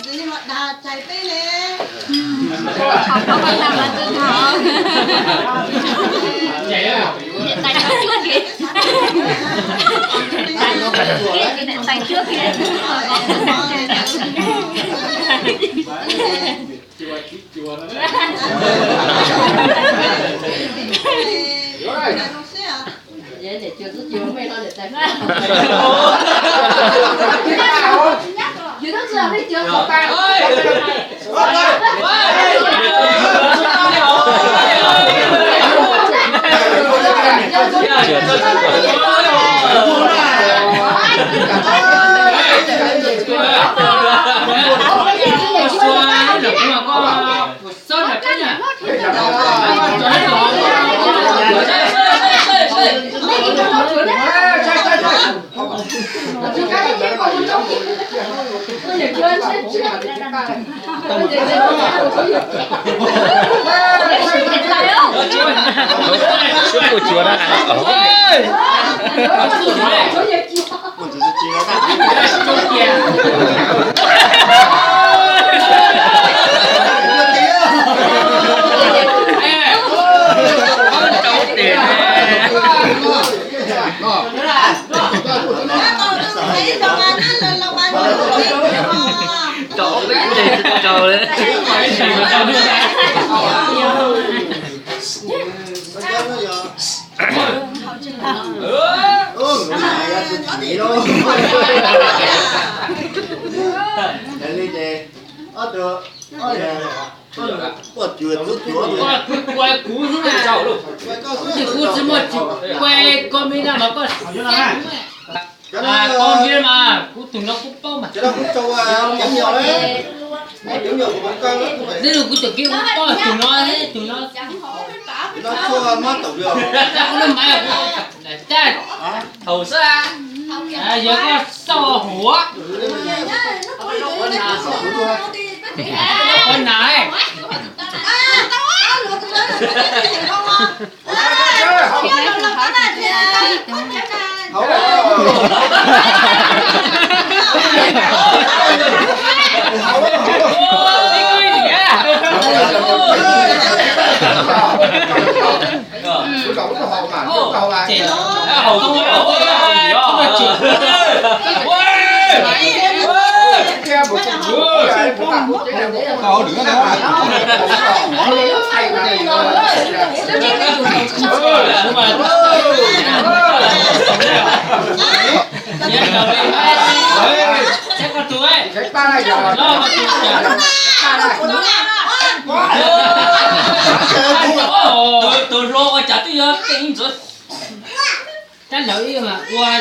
Nws li ho dag txais peb ne. Kuv tsuas na. Kuv tsis muaj tsis, koj me no mas koj, koj ntsia mas kuv tus no kuv paub mas. Neb kuv tus kib kuv paub tus no, tus no. Kuv lub maiv, thaum xwb, yog koj xauj huv. Ua na. Tus hluas ua cas twb yog keej ntxwv. Tab lawv ib mas ua